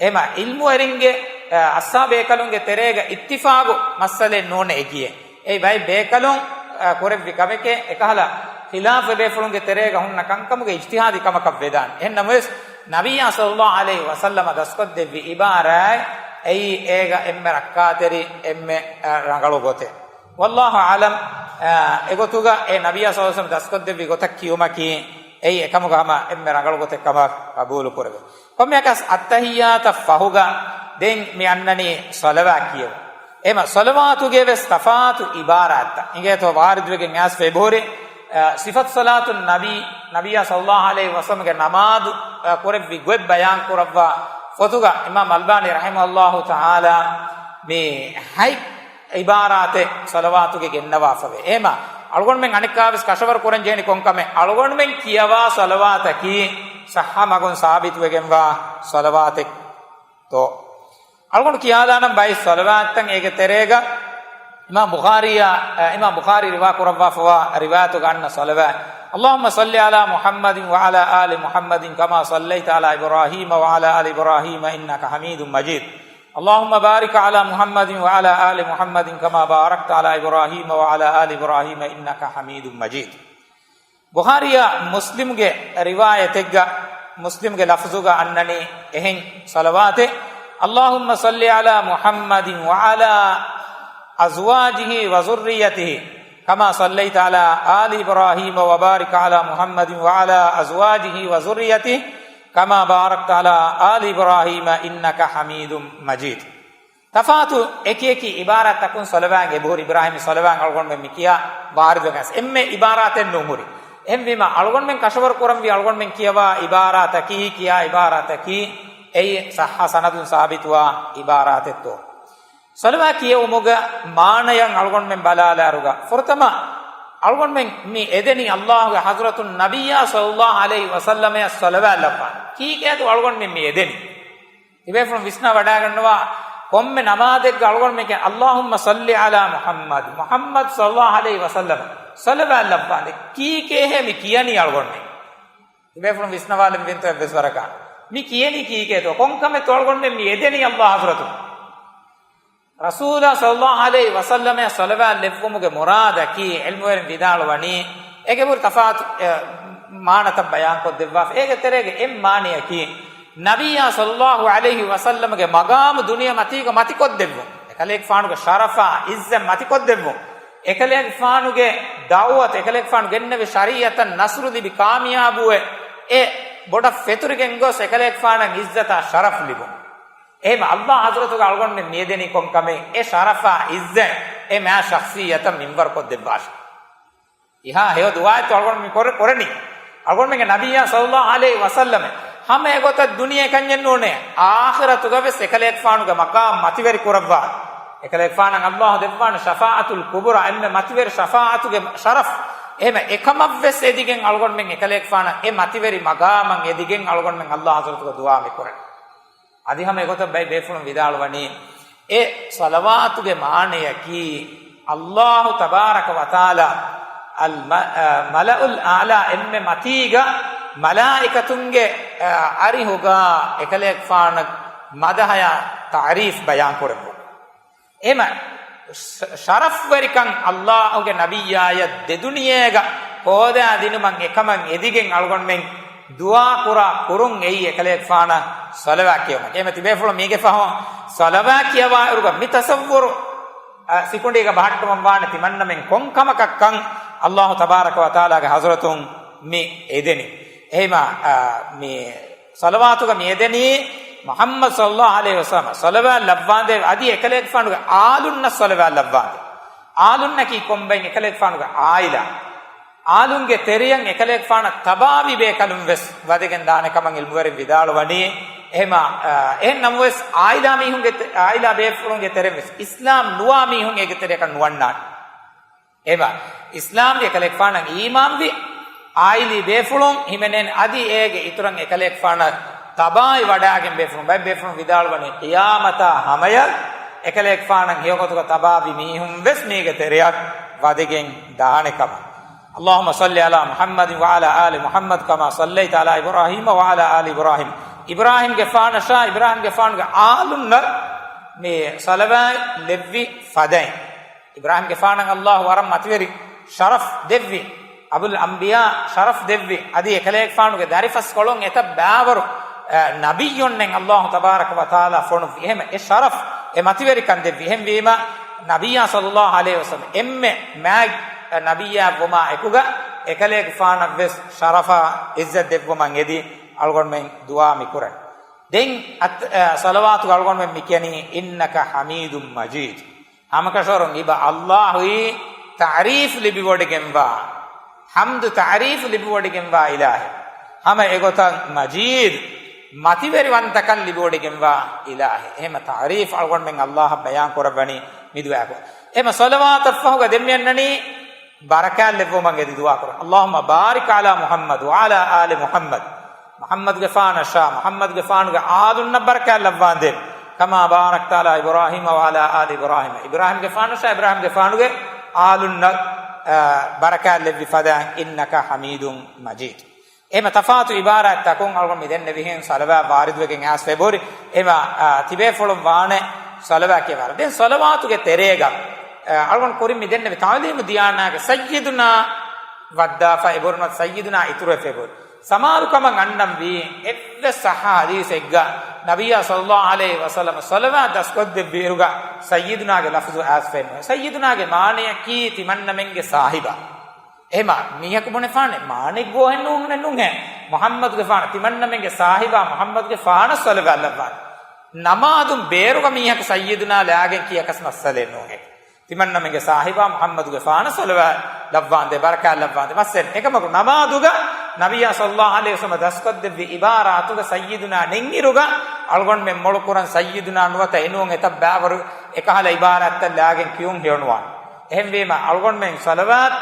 އެހެމަ ޢިލްމުވެރިންގެ، އަ، އައްސާ ބޭކަލުންގެ ތެރޭގަ އިއްތިފާގު މައްސަލައެއް ނޫނޭ އެ ކިޔޭ. އެއީ ބައެއް ބޭކަލުން، އަ، ކުރެއްވި ކަމެކޭ، އެކަހަލަ ޚިލާފު އެބޭފުޅުންގެ ތެރޭގަ ހުންނަ ކަންކަމުގެ އިޖްތިހާދީ ކަމަކަށް ވެދާނެ. އެހެން ނަމަވެސް، ނަބިއްޔާ صلى الله عليه وسلم ދަސްކޮށްދެއްވި ޢިބާރާތް އެއީ އޭގަ އެންމެ ރައްކާތެރި، އެންމެ، އަ، ރަނގަޅު ގޮތެއް. والله أعلم، އަ، އެގޮތުގަ އެ ނަބިއްޔާ صلى الله عليه وسلم ދަސްކޮށްދެއްވި ގޮތަށް ކިޔުމަކީ، އެއީ އެކަމުގަ ހަމަ އެންމެ ރަނގަޅު ގޮތެއް ކަމަށް ޤަބޫލު ކުރެވޭ. ކޮންމެއަކަސް އައްތަޙިއްޔާތަށް ފަހުގަ ދެން މި އަންނަނީ ޞަލަވާތް ކިޔެވުން. އެމަ ޞަލަވާތުގެ ވެސް ތަފާތު ޢިބާރާތްތައް އިނގޭތޯ ވާރިދުވެގެން އައިސްފަ އެބަހުރި، އަ، ޞިފަތު ޞަލާތު ނަބީ، ނަބިއްޔާ صلى الله عليه وسلم ގެ ނަމާދު، އަ، ކުރެއްވި ގޮތް ބަޔާން ކުރައްވާ ފޮތުގަ އިމާމް އަލްބާނީ ރަޙިމަހުﷲ ތަޢާލާ މި ހަތް ޢިބާރާތެއް ޞަލަވާތުގެ ގެންނަވާފަވޭ. އެހެމަ އަޅުގަނޑުމެން އަނެއްކާވެސް ކަށަވަރު ކުރަން ޖެހެނީ ކޮންކަމެއް؟ އަޅުގަނޑުމެން ކިޔަވާ ޞަލަވާތަކީ ޞައްޙަ މަގުން ސާބިތުވެގެންވާ ޞަލަވާތެއްތޯ؟ އަޅުގަނޑު ކިޔާލާނަން ބައެއް ޞަލަވާތްތައް. އޭގެ ތެރޭގަ އިމާމް ބުޚާރީއާ، އެ، އިމާމް ބުޚާރީ ރިވާ ކުރައްވާފަވާ ރިވާޔަތުގަ އަންނަ ޞަލަވާތް، اللهم صل على محمد وعلى آل محمد كما صليت على إبراهيم وعلى آل إبراهيم إنك حميد مجيد. اللهم بارك على محمد وعلى آل محمد كما باركت على إبراهيم وعلى آل إبراهيم إنك حميد مجيد. ބުޚާރީއާ މުސްލިމްގެ ރިވާޔަތެއްގަ، މުސްލިމްގެ ލަފުޒުގަ އަންނަނީ އެހެން ޞަލަވާތެއް، اللهم صل على محمد وعلى أزواجه وذريته كما صليت على آل إبراهيم وبارك على محمد وعلى أزواجه وذريته كما باركت على آل إبراهيم إنك حميد مجيد. ތަފާތު އެކި އެކި އިބާރާތްތަކުން ޞަލަވާތް އެބަހުރި. އިބްރާހީމީ ޞަލަވާތް އަޅުގަނޑުމެން މި ކިޔާ ވާރިދުވެގެން އެންމެ އިބާރާތެއް ނޫން ހުރި. އެހެންވީމަ އަޅުގަނޑުމެން ކަށަވަރު ކުރަންވީ އަޅުގަނޑުމެން ކިޔަވާ އިބާރާތަކީ، ކިޔާ އިބާރާތަކީ އެއީ ޞައްޙަ ސަނަދުން ސާބިތުވާ އިބާރާތެއްތޯ؟ ޞަލަވާތް ކިޔެވުމުގެ މާނަޔަށް އަޅުގަނޑުމެން ބަލާލާއިރުގަ، ފުރަތަމަ އަޅުގަނޑުމެން މި އެދެނީ ﷲ ގެ ޙަޟްރަތުން ނަބިއްޔާ ޞައްލައްލާހު ޢަލައިހި ވަސައްލަމައަށް ޞަލަވާތް ލައްވާނެ. ކީކޭތޯ އަޅުގަނޑުމެން މި އެދެނީ؟ ތިބޭފުޅުން ވިސްނާ ވަޑައިގަންނަވާ، ކޮންމެ ނަމާދެއްގަ އަޅުގަނޑުމެން ކިޔަން، اللهم صل على محمد، މުޙައްމަދު ޞައްލައްލާހު ޢަލައިހި ވަސައްލަމަ ޞަލަވާތް ލައްވާނެ. ކީކޭހޭ މި ކިޔަނީ އަޅުގަނޑުމެން؟ ތިބޭފުޅުން ވިސްނަވާލަން ވިންތޯ އެއްވެސް ވަރަކަށް. މި ކިޔަނީ ކީކޭތޯ؟ ކޮންކަމެއްތޯ އަޅުގަނޑުމެން މި އެދެނީ ﷲ ޙަޟްރަތުން؟ ރަސޫލާ ޞައްލައްލާހު ޢަލައިހި ވަސައްލަމައަށް ޞަލަވާތް ލެއްވުމުގެ މުރާދަކީ، ޢިލްމުވެރިން ވިދާޅުވަނީ، އޭގެ ބުރި ތަފާތު، އެ، މާނަތައް ބަޔާންކޮށްދެއްވާފަ. އޭގެ ތެރޭގެ އެއް މާނަޔަކީ، ނަބިއްޔާ ޞައްލައްލާހު ޢަލައިހި ވަސައްލަމަގެ މަގާމު ދުނިޔެ މަތީގަ މަތިކޮށްދެއްވުން. އެކަލޭގެފާނުގެ ޝަރަފާ، ޢިއްޒަތް މަތިކޮށްދެއްވުން. އެކަލޭގެފާނުގެ ދަޢުވަތު، އެކަލޭގެފާނު ގެންނެވި ޝަރީޢަތަށް ނަޞްރު ލިބި ކާމިޔާބުވެ، އެ ބޮޑަށް ފެތުރިގެން ގޮސް އެކަލޭގެފާނަށް ޢިއްޒަތާ ޝަރަފް ލިބުން. އެހެން ﷲ ޙަޟްރަތުގަ އަޅުގަނޑުމެން މިއެދެނީ ކޮންކަމެއް؟ އެ ޝަރަފާ ޢިއްޒަތް އެ މާތް ޝަޚްޞިއްޔަތަށް މިންވަރުކޮށްދެއްވާށޭ. އެހާ ހެޔޮ ދުޢާއެއްތޯ އަޅުގަނޑު މި ކުރ-، ކުރަނީ؟ އަޅުގަނޑުމެންގެ ނަބިއްޔާ ޞައްލައްލާހު ޢަލައިހި ވަސައްލަމަ ހަމަ އެގޮތަށް ދުނިޔެ ކަންޏެއް ނޫނޭ، އާޚިރަތުގަވެސް އެކަލޭގެފާނުގެ މަޤާމް މަތިވެރި ކުރައްވާ. އެކަލޭގެފާނަށް ﷲ ދެއްވާނެ ޝަފާޢަތުލް ކުބުރާ، އެންމެ މަތިވެރި ޝަފާޢަތުގެ ޝަރަފް. އެހެމަ އެކަމަށްވެސް އެދިގެން އަޅުގަނޑުމެން އެކަލޭގެފާނަށް އެ މަތިވެރި މަޤާމަށް އެދިގެން އަޅުގަނޑުމެން ﷲ ޙަޟްރަތުގަ ދުޢާ މި ކުރަނީ. އަދި ހަމަ އެގޮތަށް ބައެއް ބޭފުޅުން ވިދާޅުވަނީ، އެ ޞަލަވާތުގެ މާނަޔަކީ، ﷲ ތަބާރަކަ ވަތަޢާލާ އަލް މަ-، އަ، މަލައުލް އަޢްލާ އެންމެ މަތީގަ މަލާއިކަތުންގެ، އަ، އަރިހުގަ އެކަލޭގެފާނަށް މަދަޙަޔާ ތަޢުރީފް ބަޔާން ކުރެއްވުން. އެހެމަ ޝަ-، ޝަރަފްވެރިކަން ﷲ ގެ ނަބިއްޔާޔަށް ދެދުނިޔޭގަ ހޯދާ ދިނުމަށް އެކަމަށް އެދިގެން އަޅުގަނޑުމެން ދުޢާ ކުރާ ކުރުން އެއީ އެކަލޭގެފާނަށް ޞަލަވާތް ކިޔުމަކީ. އެހެމަ ތިބޭފުޅުން މީގެ ފަހުން ޞަލަވާތް ކިޔަވާއިރުގަ މި ތަޞައްވުރު، އަ، ސިކުނޑީގަ ބަހައްޓަމުން ވާނެ ތިމަންނަމެން ކޮން ކަމަކަށްކަން ﷲ ތަބާރަކަ ވަތަޢާލާގެ ޙަޟްރަތުން މި އެދެނީ. އެހެމަ، އަ، މި ޞަލަވާތުގަ މިއެދެނީ މުޙައްމަދު ޞައްލައްލާހު ޢަލައިހި ވަސައްލަމަ ޞަލަވާތް ލައްވާނދޭ، އަދި އެކަލޭގެފާނުގެ އާލުންނަށް ޞަލަވާތް ލައްވާނދޭ. އާލުންނަކީ ކޮންބައިން؟ އެކަލޭގެފާނުގެ ޢާއިލާ. އާލުންގެ ތެރެޔަށް އެކަލޭގެފާނަށް ތަބާވި ބޭކަލުން ވެސް ވަދެގެން ދާނެ ކަމަށް ޢިލްމުވެރިން ވިދާޅުވަނީ. އެހެމަ، އާ، އެހެން ނަމަވެސް ޢާއިލާ މީހުންގެ ތެ-، ޢާއިލާ ބޭފުޅުންގެ ތެރެއިން ވެސް އިސްލާމް ނުވާ މީހުން އޭގެ ތެރެއަކަށް ނުވަންނާނެ. އެބަ، އިސްލާމްގެ އެކަލޭގެފާނަށް އީމާންވި ޢާއިލީ ބޭފުޅުން ހިމެނޭނެ، އަދި އޭގެ އިތުރަށް އެކަލޭގެފާނަށް ތަބާވި ވަޑައިގެން ބޭފުޅުން، ބައެއް ބޭފުޅުން ވިދާޅުވަނީ، ޤިޔާމަތާ ހަމަޔަށް އެކަލޭގެފާނަށް ހެޔޮގޮތުގަ ތަބާވި މީހުން ވެސް މީގެ ތެރެއަށް ވަދެގެން ދާނެ ކަމަށް. اللهم صل على محمد وعلى آل محمد كما صليت على إبراهيم وعلى آل إبراهيم. އިބްރާހީމްގެފާނަށާ، އިބްރާހީމްގެފާނުގެ އާލުންނަށް މި ޞަލަވާތް ލެއްވި ފަދައިން. އިބްރާހީމްގެފާނަށް ﷲ ވަރަށް މަތިވެރި ޝަރަފް ދެއްވި، އަބުލް އަންބިޔާ ޝަރަފް ދެއްވި، އަދި އެކަލޭގެފާނުގެ ދަރިފަސްކޮޅުން އެތައް ބާވަރު، އަ، ނަބިއްޔުންނެއް ﷲ ތަބާރަކަ ވަތަޢާލާ ފޮނުއްވި. އެހެމަ އެ ޝަރަފް، އެ މަތިވެރިކަން ދެއްވި. އެހެންވީމަ، ނަބިއްޔާ ޞައްލައްލާހު ޢަލައިހި ވަސައްލަމަ އެންމެ މާތް، އަ، ނަބިއްޔާއަށްވުމާ އެކުގަ އެކަލޭގެފާނަށް ވެސް ޝަރަފާ ޢިއްޒަތް ދެއްވުމަށް އެދި އަޅުގަނޑުމެން ދުޢާ މިކުރަން. ދެން އަތް-، އަ، ޞަލަވާތުގަ އަޅުގަނޑުމެން މިކިޔަނީ، إنك حميد مجيد. ހަމަކަށަވަރުން އިބަ ﷲ އީ ތަޢުރީފް ލިބިވޮޑިގެންވާ، ޙަމްދު ތަޢުރީފް ލިބިވޮޑިގެންވާ އިލާހެއް. ހަމަ އެގޮތަށް މަޖީދު، މަތިވެރިވަންތަކަން ލިބިވޮޑިގެންވާ އިލާހެއް. އެހެމަ ތަޢުރީފް އަޅުގަނޑުމެން ﷲ އަށް ބަޔާން ކުރައްވަނީ މި ދުޢާއަކު. އެހެމަ ޞަލަވާތަށްފަހުގަ ދެން މިއަންނަނީ ބަރަކާތް ލެއްވުމަށް އެދި ދުޢާ ކުރަން. اللهم بارك على محمد وعلى آل محمد. މުޙައްމަދުގެފާނަށާ، މުޙައްމަދުގެފާނުގެ އާލުންނަށް ބަރަކާތް ލައްވާނދޭ. كما باركت على إبراهيم وعلى آل إبراهيم. އިބްރާހީމްގެފާނަށާ، އިބްރާހީމްގެފާނުގެ އާލުންނަށް، އާ، ބަރަކާތް ލެއްވި ފަދައިން، إنك حميد مجيد. އެހެމަ ތަފާތު އިބާރާތްތަކުން އަޅުގަނޑު މި ދެންނެވިހެން ޞަލަވާތް ވާރިދުވެގެން އައިސްފަ އެބަހުރި. އެހެމަ، އާ، ތިބޭފުޅުން ވާނެ ޞަލަވާތް ކިޔަވާރަ. ދެން ޞަލަވާތުގެ ތެރޭގަ، އާ، އަޅުގަނޑު ކުރިން މި ދެންނެވި ތަޢުލީމު ދިޔާނާގެ ސައްޔިދުނާ ވައްދާފަ އެބަހުރި ނުވަތަ ސައްޔިދުނާ އިތުރުވެފަ އެބަހުރި. ސަމާލުކަމަށް އަންނަންވީ އެއްވެސް ޞައްޙަ ޙަދީޘެއްގަ ނަބިއްޔާ ޞައްލައްލާހު ޢަލައިހި ވަސައްލަމަ ޞަލަވާތް ދަސްކޮށްދެއްވިއިރުގަ ސައްޔިދުނާގެ ލަފުޒު އައިސްފައެއް ނުވޭ. ސައްޔިދުނާގެ މާނަޔަކީ ތިމަންނަމެންގެ ސާހިބާ. އެހެމަ މީހަކު ބުނެފާނެ މާނައެއް ގޯހެއް ނޫން ނޫންހޭ. މުޙައްމަދުގެފާނަށް، ތިމަންނަމެންގެ ސާހިބާ މުޙައްމަދުގެފާނަށް ޞަލަވާތް ލައްވާނެ. ނަމާދުން ބޭރުގަ މީހަކު ސައްޔިދުނާ ލާގެން ކިޔަކަސް މައްސަލައެއް ނޫން. ތިމަންނަމެންގެ ސާހިބާ މުޙައްމަދުގެފާނަށް ޞަލަވާތް ލައްވާނދޭ، ބަރަކާތް ލައްވާނދޭ. މައްސަލައެއް. އެކަމަކު، ނަމާދުގަ ނަބިއްޔާ ޞައްލައްލާހު ޢަލައިހި ވަސައްލަމަ ދަސްކޮށްދެއްވި ޢިބާރާތުގަ ސައްޔިދުނާ ނެތްއިރުގަ އަޅުގަނޑުމެން މޮޅުކުރަން ސައްޔިދުނާ ނުވަތަ އެނޫން އެތައް ބައިވަރު އެކަހަލަ ޢިބާރާތްތައް ލާގެން ކިޔުން ހެޔޮނުވާނެ. އެހެންވީމަ، އަޅުގަނޑުމެން ޞަލަވާތް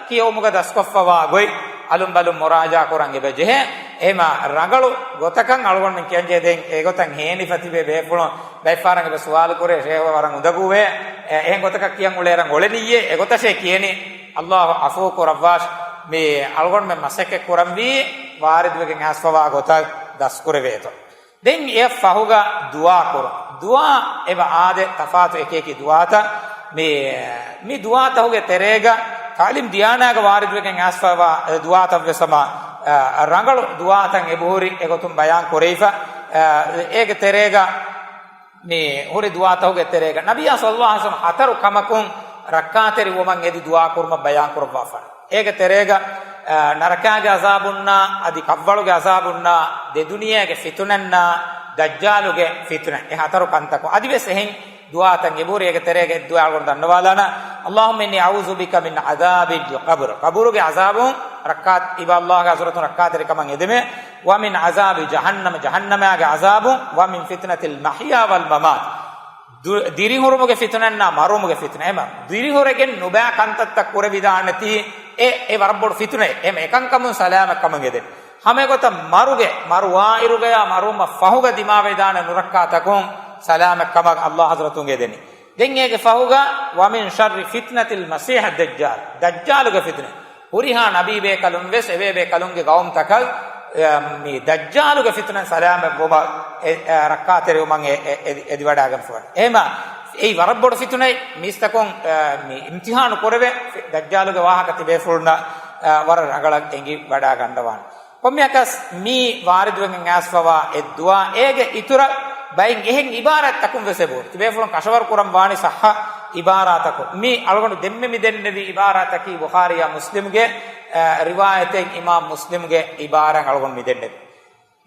ކިޔެވުމުގަ ދަސްކޮށްފަވާ ގޮތް އަލުން ބަލުން މުރާޖާ ކުރަން އެބަ ޖެހޭ. އެހެމަ ރަނގަޅު ގޮތަކަށް އަޅުގަނޑުމެން ކިޔަންޖެހޭ. ދެން އެގޮތަށް ހޭނިފަ ތިބޭ ބޭފުޅުން ބައެއްފަހަރަށް އެބަ ސުވާލު ކުރޭ، ޝޭހު ވަރަށް އުނދަގޫވޭ، އެ، އެހެން ގޮތަކަށް ކިޔަން އުޅޭ ރަނގަޅެއް ނިއްޔޭ، އެގޮތަށޭ ކިޔެނީ. އައްލާހު ޢަފޫ ކުރައްވާށި. މި އަޅުގަނޑުމެން މަސައްކަތް ކުރަންވީ ވާރިދުވެގެން އައިސްފަވާ ގޮތަށް ދަސްކުރެވޭތޯ. ދެން އެ ފަހުގަ ދުޢާ ކުރުން. ދުޢާ އެބަ އާދެ ތަފާތު އެކިއެކި ދުޢާތައް. މި، މި ދުޢާތަހުގެ ތެރޭގަ ތަޢުލީމް ދިޔާނާގަ ވާރިދުވެގެން އައިސްފަވާ ދުޢާތައްވެސް ހަމަ، އަ، ރަނގަޅު ދުޢާތައް އެބަހުރި އެގޮތުން ބަޔާން ކުރެވިފަ. އަ، އޭގެ ތެރޭގަ މި ހުރި ދުޢާތަހުގެ ތެރޭގަ ނަބިއްޔާ ޞައްލައްލާހު ޢަލައިހި ވަސައްލަމަ ހަތަރު ކަމަކުން ރައްކާތެރިވުމަށް އެދި ދުޢާ ކުރުމަށް ބަޔާން ކުރައްވާފަ. އޭގެ ތެރޭގަ، އަ، ނަރަކާގެ ޢަޒާބުންނާ، އަދި ކަށްވަޅުގެ ޢަޒާބުންނާ، ދެދުނިޔޭގެ ފިތުނަންނާ، ދައްޖާލުގެ ފިތުނަ، އެ ހަތަރު ކަންތަކުން. އަދިވެސް އެހެން ދުޢާތައް އެބަހުރި. އޭގެ ތެރޭގަ އެއްދުޢާ އަޅުގަނޑު ދަންނަވާލާނަން. اللهم إني أعوذ بك من عذاب القبر. ޤަބުރުގެ ޢަޒާބުން ރައްކާތް، އިބަ އައްލާހުގެ ޙަޟްރަތުން ރައްކާތެރިކަމަށް އެދެމެ. ومن عذاب جهنم، ޖަހަންނަމާގެ ޢަޒާބުން. ومن فتنة المحيا والممات. ދު-، ދިރިހުރުމުގެ ފިތުނައްނާ މަރުވުމުގެ ފިތުނަ. އެމަ ދިރިހުރެގެން ނުބައި ކަންތައްތައް ކުރެވިދާނެތީ، އެ، އެ ވަރަށް ބޮޑު ފިތުނައެއް. އެމަ އެކަންކަމުން ސަލާމަތްކަމަށް އެދެން. ހަމައެގޮތަށް މަރުގެ، މަރުވާއިރުގަޔާ މަރުވުމަށް ފަހުގަ ދިމާވެދާނެ ނުރައްކާތަކުން ސަލާމަތްކަމަށް އައްލާހު ޙަޟްރަތުން އެދެނީ. ދެން އޭގެ ފަހުގަ، ومن شر فتنة المسيح الدجال، ދައްޖާލުގެ ފިތުނަ. ހުރިހާ ނަބީބޭކަލުން ވެސް އެބޭބޭކަލުންގެ ގައުމުތަކަށް، އެ، މި ދައްޖާލުގެ ފިތުނަން ސަލާމަތްވުމަށް އެ، އެ، ރައްކާތެރިވުމަށް އެ، އެ، އެ، އެދިވަޑާގެންފަވާނެ. އެހެމަ އެއީ ވަރަށް ބޮޑު ފިތުނައެއް. މީސްތަކުން، އެ، މި އިމްތިޙާނު ކުރެވޭ. ދައްޖާލުގެ ވާހަކަ ތިބޭފުޅުންނަށް، އެ، ވަރަށް ރަނގަޅަށް އެނގި ވަޑާގަންނަވާނެ. ކޮންމެއަކަސް މީ ވާރިދުވެގެން އައިސްފަވާ އެއްދުޢާ، އޭގެ އިތުރަށް ބައެއް އެހެން ޢިބާރާތްތަކުން ވެސް އެބަހުރި. ތިބޭފުޅުން ކަށަވަރު ކުރަން ވާނީ ޞައްޙަ ޢިބާރާތަކުން. މީ އަޅުގަނޑު ދެންމެ މި ދެންނެވި ޢިބާރާތަކީ ބުޚާރީއާ މުސްލިމްގެ، އަ، ރިވާޔަތެއް، އިމާމް މުސްލިމްގެ ޢިބާރާތް އަޅުގަނޑު މި ދެންނެވި.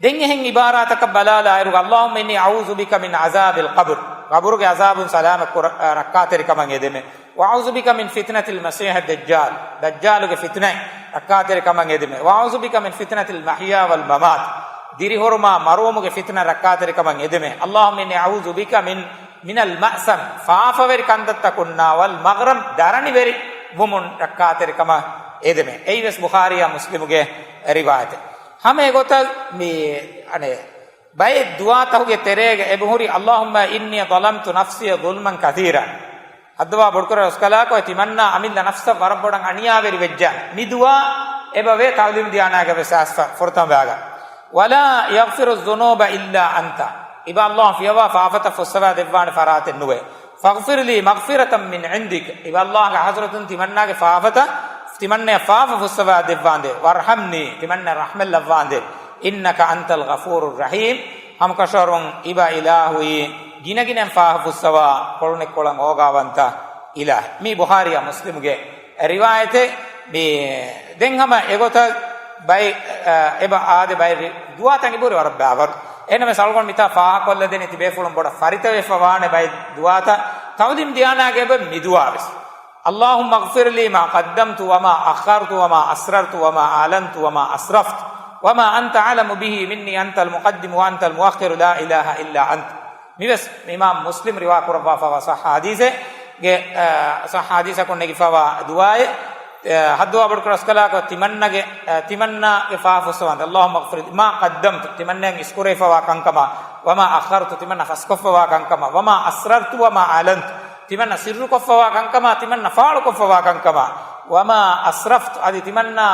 ދެން އެހެން ޢިބާރާތަކަށް ބަލާލާއިރު، اللهم إني أعوذ بك من عذاب القبر، ޤަބުރުގެ ޢަޒާބުން ސަލާމަތް ކުރ-، ރައްކާތެރިކަމަށް އެދެމެ. وأعوذ بك من فتنة المسيح الدجال، ދައްޖާލުގެ ފިތުނައިން ރައްކާތެރިކަމަށް އެދެމެ. وأعوذ بك من فتنة المحيا والممات، ދިރިހުރުމާ މަރުވުމުގެ ފިތުނަ ރައްކާތެރިކަމަށް އެދެމެ. اللهم إني أعوذ بك من، من المأثم، ފާފަވެރި ކަންތައްތަކުންނާ، والمغرم، ދަރަނިވެރި ވުމުން ރައްކާތެރިކަމަށް އެދެމެ. އެއީވެސް ބުޚާރީއާ މުސްލިމުގެ ރިވާޔަތެއް. ހަމަ އެގޮތަށް މި، އަނެއް، ބައެއް ދުޢާތަކުގެ ތެރޭގަ އެބަހުރި، اللهم إني ظلمت نفسي ظلما كثيرا. ހައްދަވާ ބޮޑުކުރާ ރަސްކަލާކޮ، ތިމަންނާ އަމިއްލަ ނަފްސަށް ވަރަށް ބޮޑަށް އަނިޔާވެރި ވެއްޖާ. މި ދުޢާ އެބަވޭ ތަޢުލީމް ދިޔާނާގަ ވެސް އައިސްފަ ފުރަތަމަ ބާގަ. ولا يغفر الذنوب إلا أنت. އިބަ އައްލާހު ފިޔަވާ ފާފަތައް ފުއްސަވާ ދެއްވާނެ ފަރާތެއް ނުވޭ. فاغفر لي مغفرة من عندك. އިބަ އައްލާހުގެ ޙަޟްރަތުން ތިމަންނާގެ ފާފަތައް، ތިމަންނަޔަށް ފާފަ ފުއްސަވާ ދެއްވާނދޭ. وارحمني، ތިމަންނަ ރަޙްމަތް ލައްވާނދޭ. إنك أنت الغفور الرحيم. ހަމަކަށަވަރުން އިބަ އިލާހުއީ ގިނަގިނައިން ފާފަ ފުއްސަވާ ކޮޅުނެއްކޮޅަށް އޯގާވަންތަ އިލާހެއް. މީ ބުޚާރީއާ މުސްލިމުގެ ރިވާޔަތެއް. މި ދެން ހަމަ އެގޮތަށް ބައި، އަ، އެބަ އާދެ ބައި ރި-، ދުޢާތައް އެބަހުރި ވަރަށް ބައިވަރު. އެހެންނަމަވެސް އަޅުގަނޑު މިތާ ފާހަގަކޮށްލަދެނީ ތިބޭފުޅުން ބޮޑަށް ފަރިތަވެފަ ވާނެ ބައެއް ދުޢާތައް. ތަޢުލީމް ދިޔާނާގެ އެބަ މި ދުޢާ ވެސް. اللهم اغفر لي ما قدمت وما أخرت وما أسررت وما أعلنت وما أسرفت وما أنت أعلم به مني، أنت المقدم وأنت المؤخر، لا إله إلا أنت. މިވެސް އިމާމް މުސްލިމް ރިވާ ކުރައްވާފަވާ ޞައްޙަ ޙަދީޘެއްގެ، އަ، ޞައްޙަ ޙަދީޘަކުން ނެގިފަވާ ދުޢާއެއް. އަ، ހައްދަވާ ބޮޑުކުރާ ރަސްކަލާކޮ، ތިމަންނަގެ، އަ، ތިމަންނާގެ ފާފަ ފުއްސަވާނދޭ. اللهم اغفر لي ما قدمت، ތިމަންނައަށް އިސްކުރެވިފަވާ ކަންކަމާ، وما أخرت، ތިމަންނަ ފަސްކޮށްފަވާ ކަންކަމާ، وما أسررت وما أعلنت، ތިމަންނަ ސިއްރުކޮށްފަވާ ކަންކަމާ، ތިމަންނަ ފާޅުކޮށްފަވާ ކަންކަމާ، وما أسرفت، އަދި ތިމަންނަ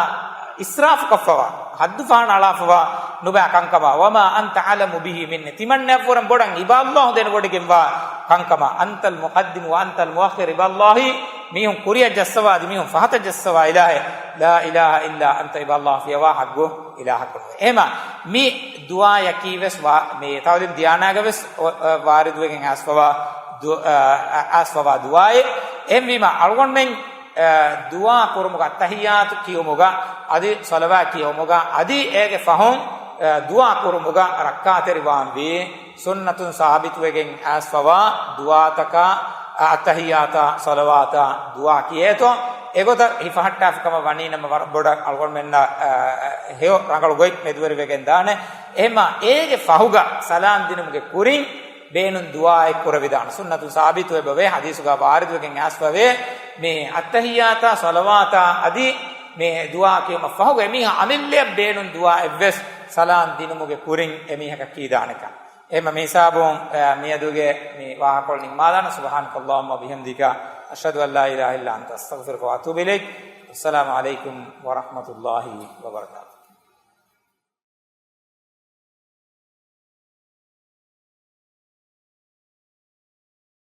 އިސްރާފުކޮށްފަވާ، ޙައްދު ފަހަނަ އަޅާފަވާ ނުބައި ކަންކަމާ، وما أنت أعلم به مني، ތިމަންނައަށްވުރެން ބޮޑަށް އިބަ އައްލާހު ދެނެވޮޑިގެންވާ ކަންކަމާ، أنت المقدم وأنت المؤخر، އިބަ އައްލާހީ މީހުން ކުރިއަށް ޖައްސަވާ އަދި މީހުން ފަހަތަށް ޖައްސަވާ އިލާހެއް، لا إله إلا أنت، އިބަ އައްލާހު ފިޔަވާ ޙައްޤު އިލާހަކު ނުވޭ. އެހެމަ މި ދުޢާޔަކީ ވެސް ވާ-، މި ތަޢުލީމް ދިޔާނާގަ ވެސް ވާ-، ވާރިދުވެގެން އައިސްފަވާ ދު-، އަ، އައިސްފަވާ ދުޢާއެއް. އެހެންވީމަ އަޅުގަނޑުމެން އަ، ދުޢާ ކުރުމުގަ، އައްތަޙިއްޔާތު ކިޔުމުގަ، އަދި ޞަލަވާތް ކިޔުމުގަ، އަދި އޭގެ ފަހުން، އަ، ދުޢާ ކުރުމުގަ ރައްކާތެރިވާންވީ، ސުންނަތުން ސާބިތުވެގެން އައިސްފަވާ ދުޢާތަކާ، އައްތަޙިއްޔާތާ، ޞަލަވާތާ ދުޢާ ކިޔޭތޯ، އެގޮތަށް ހިފަހައްޓާފި ކަމަށް ވަނީ ނަމަ، ވަރަށް ބޮޑަށް އަޅުގަނޑުމެންނަށް، އަ، ހެޔޮ ރަނގަޅު ގޮތް މެދުވެރިވެގެން ދާނެ. އެހެންމާ އޭގެ ފަހުގަ ސަލާން ދިނުމުގެ ކުރިން ބޭނުން ދުޢާއެއް ކުރެވިދާނެ. ސުންނަތުން ސާބިތުވެބަވޭ، ޙަދީޘުގަ ވާރިދުވެގެން އައިސްފަވޭ، މި އައްތަޙިއްޔާތާ، ޞަލަވާތާ އަދި މި ދުޢާ ކިޔުމަށް ފަހުގަ އެމީހާ އަމިއްލައަށް ބޭނުން ދުޢާއެއްވެސް ސަލާން ދިނުމުގެ ކުރިން އެމީހަކަށް ކީދާނެކަން. އެހެންމަ މި ހިސާބުން، އަ، މިއަދުގެ މި ވާހަކަކޮޅު ނިންމާލާނަން. سبحانك اللهم وبحمدك، أشهد أن لا إله إلا أنت، أستغفرك وأتوب إليك. السلام عليكم ورحمة الله وبركاته.